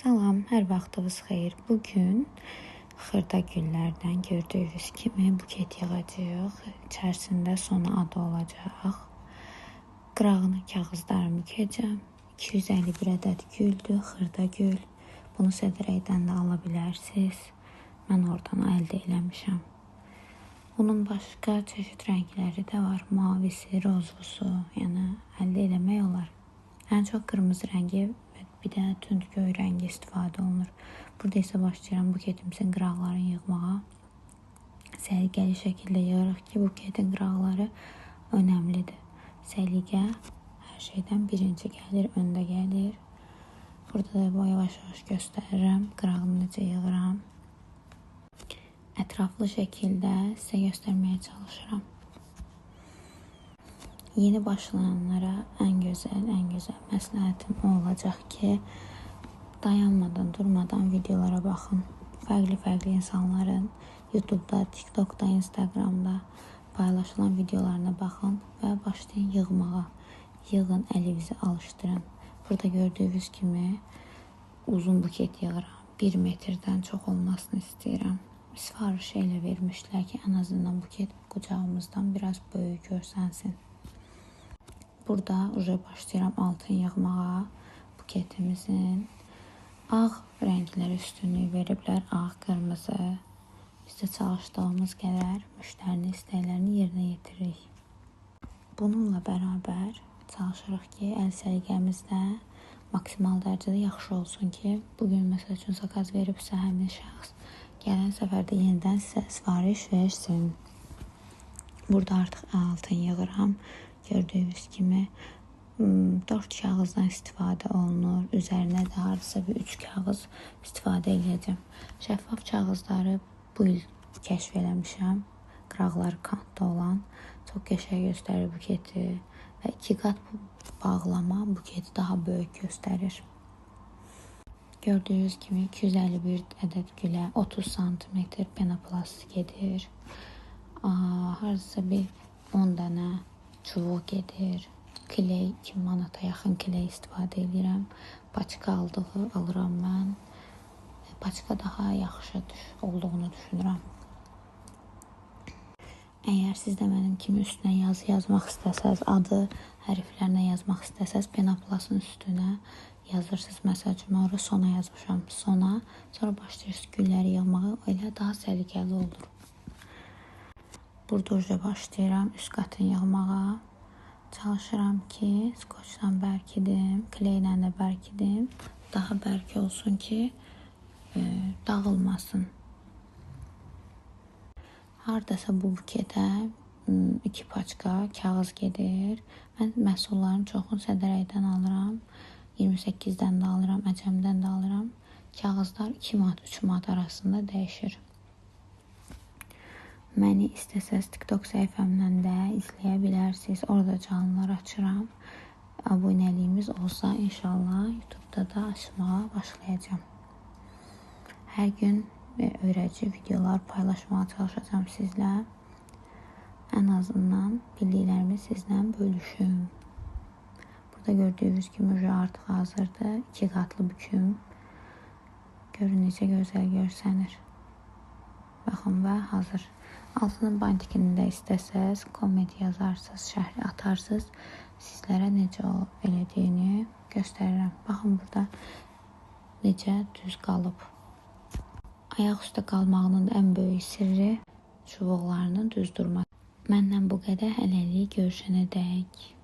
Salam, hər vaxtınız xeyir. Bugün xırda güllərdən gördüyünüz kimi buket yığacağıq. İçərisində Sona adı olacaq. Qırağını kağızlarımı bükəcəm. 251 ədəd güldür, xırda gül. Bunu sədrəkdən də ala bilərsiniz. Mən oradan əldə eləmişəm. Bunun başqa çeşid rəngləri də var. Mavisi, rozlusu, yəni əldə eləmək olar. Ən çox qırmızı rəngi bir də tünd göy rəngi istifadə olunur. Burada isə başlayıram buketimizin qıraqlarını yığmağa. Səliqəli şəkildə yığırıq ki, buketin qıraqları önəmlidir. Səliqə hər şeydən birinci gəlir, öndə gəlir. Burada da yavaş-yavaş göstərirəm qırağını necə yığıram. Ətraflı şəkildə sizə göstərməyə çalışıram. Yeni başlayanlara ən gözəl məsləhətim o olacaq ki, dayanmadan, durmadan videolara baxın. Fərqli-fərqli insanların YouTube'da, TikTok'da, Instagram'da paylaşılan videolarına baxın və başlayın yığmağa. Yığın, əlinizi alışdırın. Burada gördüyünüz kimi uzun buket yığıram. 1 metrdən çox olmasını istəyirəm. Sifarişi elə vermişlər ki, ən azından buket qucağımızdan biraz böyük görsənsin. Burada uje başlayıram altın yığmağa buketimizin. Ağ rənglərə üstünlük veriblər, ağ, qırmızı. Biz də çalışdığımız qədər müştərinin istəklərini yerinə yetiririk. Bununla bərabər çalışırıq ki, əl səliqəmiz də maksimal dərəcədə yaxşı olsun ki, bugün məsəl üçün zakaz veribsə həmin şəxs gələn səfərdə yenidən sizə sifariş versin. Burada artıq altın yığıram. Gördüyünüz kimi 4 kağızdan istifadə olunur. Üzərinə də hardasa bir 3 kağız istifadə eləyəcəm. Şəffaf kağızları bu il kəşf eləmişəm. Qıraqları kantda olan. Çox qəşəng göstərir buketi və 2 qat bağlama buketi daha böyük göstərir. Gördüyünüz kimi 251 ədəd gülə 30 sm penoplast gedir. Hardasa bir 10 dənə çubuq gedir. Kley, 2 manata yaxın kley istifadə edirəm. Paçka alıram mən. Paçka daha yaxşı olduğunu düşünürəm. Əgər siz də mənim kimi üstünə yazı yazmaq istəsəz, adı hərflərlə yazmaq istəsəz, penoplasın üstünə yazırsınız. Məsəl üçün, mən ora Sona yazmışam. Sona, sonra başlayırsınız gülləri yığmağa, elə daha səliqəli olur. Burada uca başlayıram üst qatını yığmağa. Çalışıram ki, skoçla bərkidim, kleylə də bərkidim. Daha bərk olsun ki, dağılmasın. Hardasa bu buketə 2 paçka kağız gedir. Mən məhsulların çoxunu sədərəkdən alıram. 28-dən də alıram, Əcəmdən də alıram. Kağızlar 2 manat, 3 manat arasında dəyişir. Məni istəsəz TikTok səhifəmdən də izləyə bilərsiniz. Orada canlılar açıram. Abunəliyimiz olsa inşallah YouTube'da da açmağa başlayacağam. Hər gün öyrədici videolar paylaşmağa çalışacağam sizlə. Ən azından bildiklərimi sizlə bölüşüm. Burada gördüyünüz kimi artıq hazırdır. 2 qatlı büküm. Görün necə gözəl görsənir. Baxın və hazır. Altının bantikini də istəsəz, komment yazarsınız, şərhi atarsınız. Sizlərə necə elədiyini göstərirəm. Baxın burada necə düz qalıb. Ayaq üstə qalmağının ən böyük sirri çubuqlarının düz durması. Məndən bu qədər. Hələlik görüşənə dək.